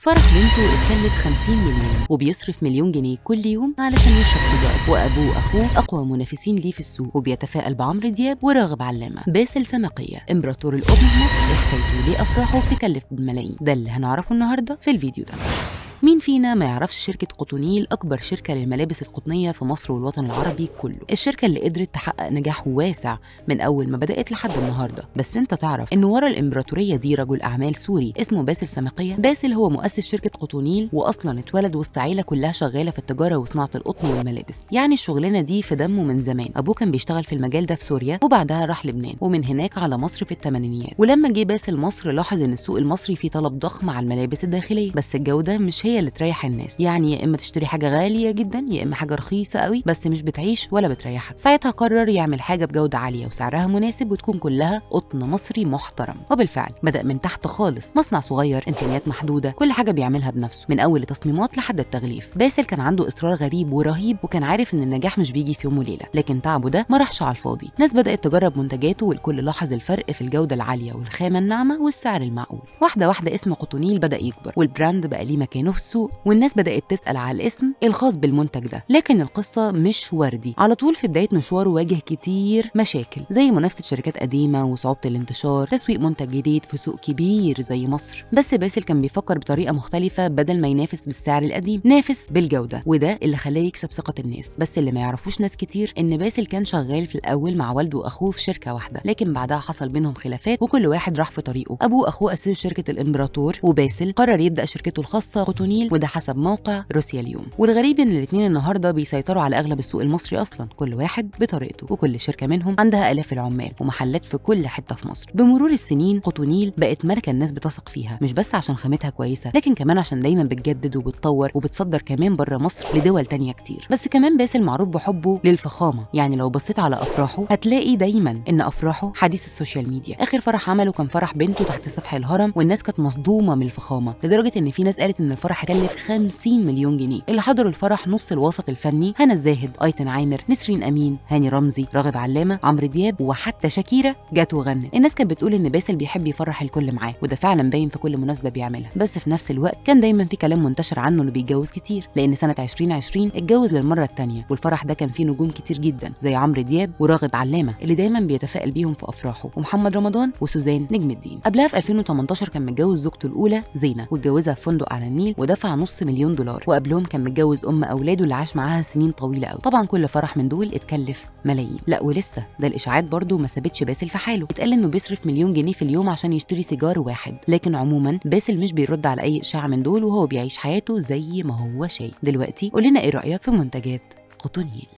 فرح بنته اتكلف 50 مليون وبيصرف مليون جنيه كل يوم علشان يشرب سيجار، وابوه واخوه اقوى منافسين ليه في السوق، وبيتفائل بعمرو دياب وراغب علامة. باسل سماقية امبراطور القطن في مصر، حكايته ليه افراحه بتكلف بالملايين؟ ده اللي هنعرفه النهارده في الفيديو ده. مين فينا ما يعرفش شركة قطونيل، أكبر شركة للملابس القطنية في مصر والوطن العربي كله، الشركة اللي قدرت تحقق نجاح واسع من أول ما بدأت لحد النهاردة. بس أنت تعرف إن ورا الإمبراطورية دي رجل أعمال سوري اسمه باسل سماقية. باسل هو مؤسس شركة قطونيل، وأصلا اتولد وسط عيلة كلها شغالة في التجارة وصناعة القطن والملابس، يعني الشغلانة دي في دمه من زمان. أبوه كان بيشتغل في المجال ده في سوريا، وبعدها راح لبنان، ومن هناك على مصر في الثمانينيات. ولما جه باسل مصر لاحظ إن السوق المصري فيه طلب ضخم على الملابس الداخلية، بس الجودة مش هي اللي تريح الناس، يعني يا اما تشتري حاجة غالية جدا يا اما حاجة رخيصة قوي بس مش بتعيش ولا بتريحك. ساعتها قرر يعمل حاجة بجوده عالية وسعرها مناسب وتكون كلها قطن مصري محترم. وبالفعل بدا من تحت خالص، مصنع صغير، امكانيات محدودة، كل حاجة بيعملها بنفسه من اول التصميمات لحد التغليف. باسل كان عنده اصرار غريب ورهيب، وكان عارف ان النجاح مش بيجي في يوم وليلة، لكن تعبه ده ما راحش على الفاضي. ناس بدات تجرب منتجاته والكل لاحظ الفرق في الجودة العالية والخامه الناعمة والسعر المعقول. واحدة واحدة اسم قطونيل بدا يكبر، وال brand بقى ليه مكانه في السوق، والناس بدأت تسأل على الاسم الخاص بالمنتج ده. لكن القصة مش وردي على طول. في بداية مشواره واجه كتير مشاكل، زي منافسة شركات قديمة وصعوبة الانتشار، تسويق منتج جديد في سوق كبير زي مصر. بس باسل كان بيفكر بطريقة مختلفة، بدل ما ينافس بالسعر القديم نافس بالجودة، وده اللي خلاه يكسب ثقة الناس. بس اللي ما يعرفوش ناس كتير إن باسل كان شغال في الأول مع والده وأخوه في شركة واحدة، لكن بعدها حصل بينهم خلافات وكل واحد راح في طريقه. أبوه وأخوه أسسوا شركة الإمبراطور، وباسل قرر يبدأ شركته الخاصة قطونيل، وده حسب موقع روسيا اليوم. والغريب ان الاثنين النهارده بيسيطروا على اغلب السوق المصري اصلا، كل واحد بطريقته، وكل شركة منهم عندها الاف العمال ومحلات في كل حتة في مصر. بمرور السنين قطونيل بقت ماركة الناس بتثق فيها، مش بس عشان خامتها كويسة، لكن كمان عشان دايما بتجدد وبتطور وبتصدر كمان بره مصر لدول تانية كتير. بس كمان باسل معروف بحبه للفخامه، يعني لو بصيت على افراحه هتلاقي دايما ان افراحه حديث ال social media. اخر فرح عمله كان فرح بنته تحت سفح الهرم، والناس كانت مصدومة من الفخامة، لدرجة ان في ناس قالت ان الفرح كلف 50 مليون جنيه. اللي حضروا الفرح نص الوسط الفني، هنا الزاهد، ايتن عامر، نسرين امين، هاني رمزي، راغب علامة، عمرو دياب، وحتى شاكيرا جت وغنت. الناس كانت بتقول ان باسل بيحب يفرح الكل معاه، وده فعلا باين في كل مناسبة بيعملها. بس في نفس الوقت كان دايما في كلام منتشر عنه انه بيتجوز كتير، لان سنة 2020 اتجوز للمرة الثانية، والفرح ده كان فيه نجوم كتير جدا زي عمرو دياب وراغب علامة اللي دايما بيتفائل بيهم في افراحه، ومحمد رمضان وسوزان نجم الدين. قبلها في 2018 كان متجوز زوجته الاولى زينة، واتجوزها في فندق على النيل ودفع $500,000. وقبلهم كان متجوز ام اولاده اللي عاش معاها سنين طويلة قوي. طبعا كل فرح من دول اتكلف ملايين. لا ولسه ده الاشاعات برضو ما سابتش باسل في حاله، اتقال انه بيصرف مليون جنيه في اليوم عشان يشتري سيجار واحد. لكن عموما باسل مش بيرد على اي اشاعة من دول، وهو بيعيش حياته زي ما هو شايف. دلوقتي قول لنا ايه رايك في منتجات قطونيل؟